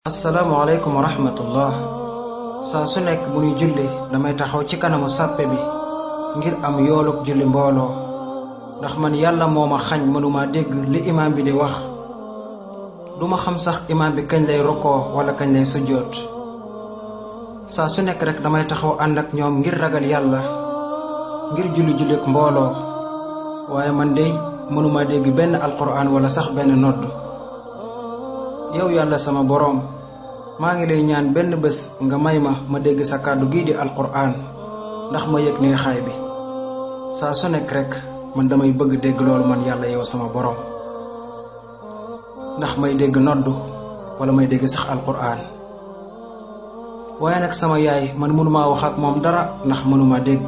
Assalamualaikum warahmatullah. Saa su nekk bu ñuy julli damay taxaw ci kanamu sàppe bi ngir am yooluk julli mbooloo ndax man yàlla moo ma xañ mënuma dégg li imaam bi di wax duma xam sax imaam bi kañ lay rukoo wala kañ lay sujjoot. Saa su nekk rek damay taxaw ànd ak ñoom ngir ragal yàlla ngir jullik mbooloo waaye man dey mënuma dégg benn alquran wala sax benn nodd. yow yàlla sama boroom maa ngi lay ñaan benn bés nga may ma dégg sa kàddu gii di alquran ndax ma yëg neexaay bi. saa su nekk rek man damay bëgg dégg loolu man yàlla yow sama boroom ndax may dégg noddu wala may dégg sax alquran. waaye nag sama yaay man mënuma wax ak moom dara ndax mënuma dégg.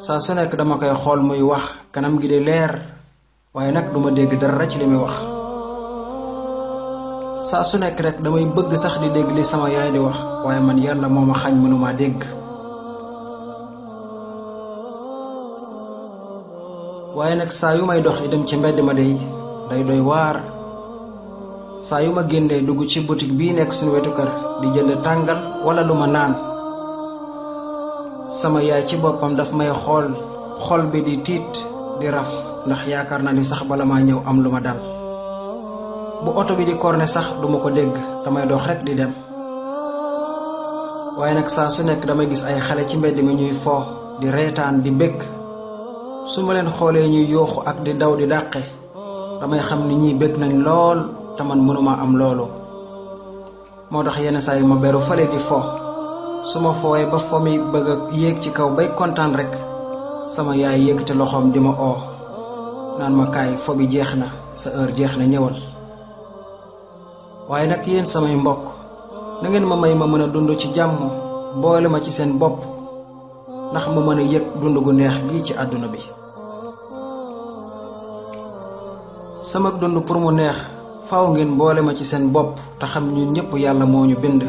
saa su nekk dama koy xool muy wax kanam gi di leer waaye nag duma dégg dara ci li muy wax. saa su nekk rek damay bëgg sax di dégg li sama yaay di wax waaye man yàlla moo ma xañ mënuma dégg. waaye nag saa yu may dox di dem ci mbedd ma day doy waar. saa yu ma génnee dugg ci boutique bii nekk suñu wetu kër di jënd tàngal wala lu ma naan sama yaay ci boppam daf may xol bi di tiit di raf ndax yaakaar naa ni sax bala maa ñëw am lu ma dal. bu oto bi di korne sax duma ko dégg damay dox rek di dem. waaye nag saa su nekk damay gis ay xale ci mbedd mi ñuy foo di reetaan di bëgg su ma leen xoolee ñuy yooxu ak di daw di dàqe damay xam ni ñiy bëgg nañ lool te man mënuma am loolu. moo tax yenn saa yi ma beru fale di fo su ma foowee ba fo mi bëgg a yéeg ci kaw bay kontaan rek sama yaay yëkkati loxoom di ma oo naan ma kaay fo bi jeex na sa heure jeex na ñëwal. waaye nag yéen samay mbokk na ngeen ma may ma mën a dund ci jàmm boole ma ci seen bopp ndax ma mën a yëg dund gu neex gii ci àdduna bi. sama dund pour mu neex faaw ngeen boole ma ci seen bopp te xam ñun ñëpp yàlla moo ñu bind.